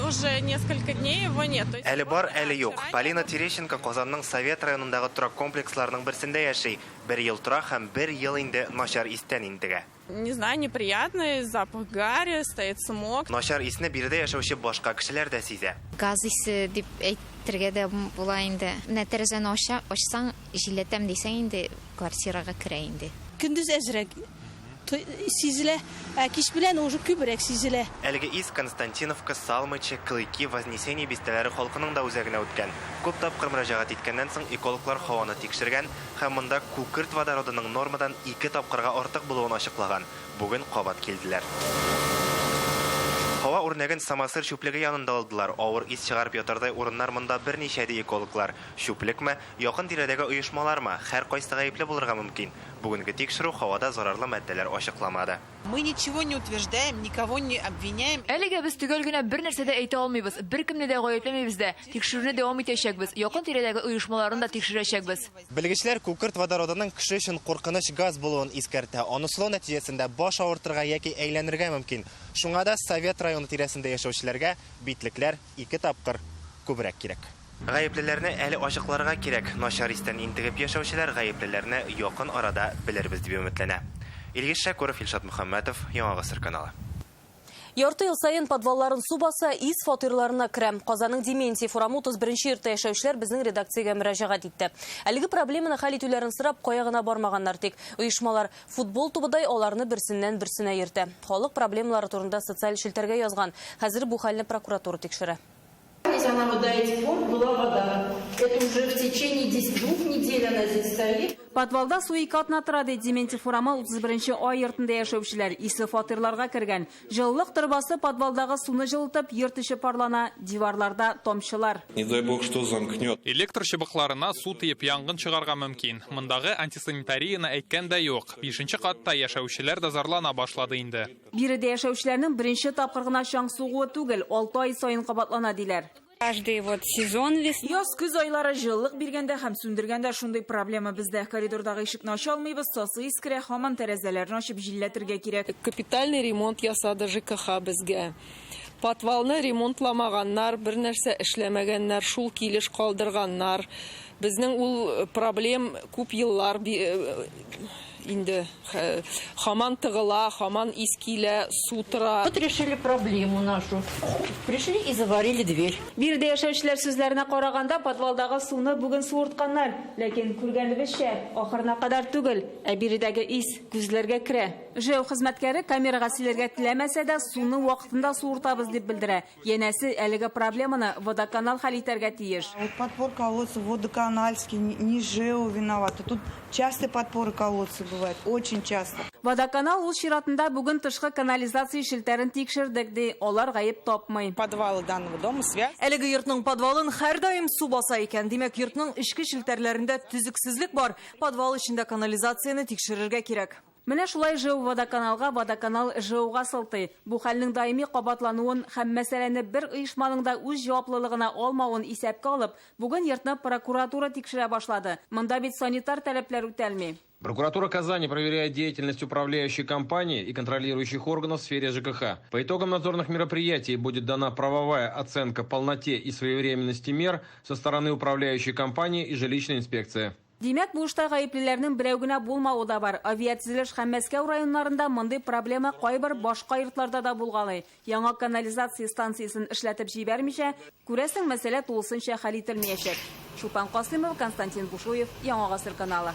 Уже несколько дней его нет. То есть Әле бар, әле юк. Полина Терещенко Казанның Совет районындагы торак комплексларының берсендә яши. Бер ел тора һәм бер ел инде начар истән интегә. Не знаю, неприятный запах гари, стоит смог. Начар исне биредә яшәүче башка кешеләр дә сизә. Газ исе дип әйтергә дә була инде. Менә тәрәзәне ача, ачсаң, җилләтәм дисәң инде, квартирага керә инде. Көндез әзрәк сизелә, ә кич белән уже күбрәк сизелә. Әлеге ис Константиновка, Салмычи, Клыки, Вознесение бистәләре халкының да үзәгенә үткән. Күп тапкыр мөрәҗәгать иткәннән соң экологлар һаваны тикшергән һәм монда күкерт водородының нормадан ике тапкырга артык булуын ачыклаган. Бүген кабат килделәр. Һава үрнәген Самосыр чүплеге янында алдылар. Авыр ис чыгарып ятардай урыннар монда берничә, ди экологлар. Чүплекме, якын тирәдәге оешмалармы, һәркайсы гаепле булырга мөмкин. Бүгенге тикшерү һавада зарарлы матдәләр ачыкламады. Мы ничего не утверждаем, никого не обвиняем. Әлегә без төгәл генә бер нәрсә дә әйтә алмыйбыз, беркемне дә гаепләмибез дә. Тикшерүне дәвам итәчәкбез, якын тирәдәге оешмаларны да тикшерәчәкбез. Белгечләр күкерт водородының кеше өчен куркыныч газ булуын искәртә. Аны сулау нәтиҗәсендә баш авыртырга яки әйләнергә мөмкин. Шуңа да Совет районы тирәсендә яшәүчеләргә битлекләр ике тапкыр күбрәк кирәк. Гаеплеләрне әле ачыкларга кирәк. Начар истән интегеп яшәүчеләр гаеплеләрне якын арада белербез дип өметләнә. Илгиз Шәкүров, Илшат Мөхәммәтов, Яңа Гасыр каналы. Ярты ел саен подвалларын су баса, ис фатирларына керә. Казанның Дементьев урамы 31 йортта яшәүчеләр безнең редакциягә мөрәҗәгать итте. Әлеге проблеманы хәл итүләрен сорап, кая гына бармаганнар, тик оешмалар футбол тубыдай аларны берсеннән берсенә йөртә. Халык проблемалары турында социаль челтәргә язган. Хәзер бу хәлне прокуратура тикшерә. Она вот до этих пор была вода. Это уже в течение 2 недель она здесь стоит. Подвалда су ике атна тора, ди Дементьев урамы 31 А йортында яшәүчеләр. Исе фатирларга кергән. Җылылык торбасы подвалдагы суны җылытып, йорт эче парлана, диварларда тамчылар. Не дай бог, что замкнет. Электр чыбыкларына су тиеп янгын чыгарга мөмкин. Мондагы антисанитарияны әйткән дә юк. Бишенче катта яшәүчеләр дә зарлана башлады инде. Биредә яшәүчеләрнең беренче тапкыр гына чаң сугуы түгел, 6 ай саен кабатлана диләр. Каждый вот сезон весны. Яз көз айлары җылылык биргәндә һәм сүндергәндә шундый проблема бездә. Коридордагы ишекне ача алмыйбыз, сасы ис керә, һаман тәрәзәләрне ачып җилләтергә кирәк. Капитальный ремонт ясады ЖКХ безгә. Подвалны ремонтламаганнар, бер нәрсә эшләмәгәннәр, шул килеш калдырганнар. Безнең ул проблем күп еллар инде һаман тыгыла, һаман ис килә, су тора. Вот решили проблему нашу. Пришли и заварили дверь. Биредә яшәүчеләр сүзләренә караганда, подвалдагы суны бүген суыртканнар. Ләкин күргәнебезчә, ахырына кадәр түгел, ә биредәге ис күзләргә керә. ЖЭУ хезмәткәре камерага сөйләргә теләмәсә дә, суны вакытында суыртабыз дип белдерә. Янәсе, әлеге проблеманы водоканал хәл итәргә тиеш. Вот подпор колодца водоканальский, не ЖЭУ виноват. Тут часто подпоры колодца бывает, очень часто. Водоканал үз чиратында бүген тышкы канализация челтәрен тикшердек ди, алар гаеп тапмый. Подвалы данного дома связь. Әлеге йортның подвалын һәрдаим су баса икән. Димәк, йортның эчке челтәрләрендә төзексезлек бар. Подвал эчендә канализацияне тикшерергә кирәк. Менә шулай ЖЭУ водоканалга, водоканал ЖЭУга сылтый. Бу хәлнең даими кабатлануын һәм мәсьәләне бер оешманың да үз җаваплылыгына алмавын исәпкә алып, бүген йортны прокуратура тикшерә башлады. Монда бит санитар таләпләр үтәлми. Прокуратура Казани проверяет деятельность управляющей компании и контролирующих органов в сфере ЖКХ. По итогам надзорных мероприятий будет дана правовая оценка полноте и своевременности мер со стороны управляющей компании и жилищной инспекции. Димәк, бу эштә гаеплеләрнең берәү генә булмавы да бар. Авиатөзелеш һәм Мәскәү районнарында мондый проблема кайбер башка йортларда да булгалый. Яңа канализация станциясен эшләтеп җибәрмичә, күрәсең, мәсьәлә тулысынча хәл ителмәячәк. Чулпан Касымова, Константин Бушуев, Яңа Гасыр каналы.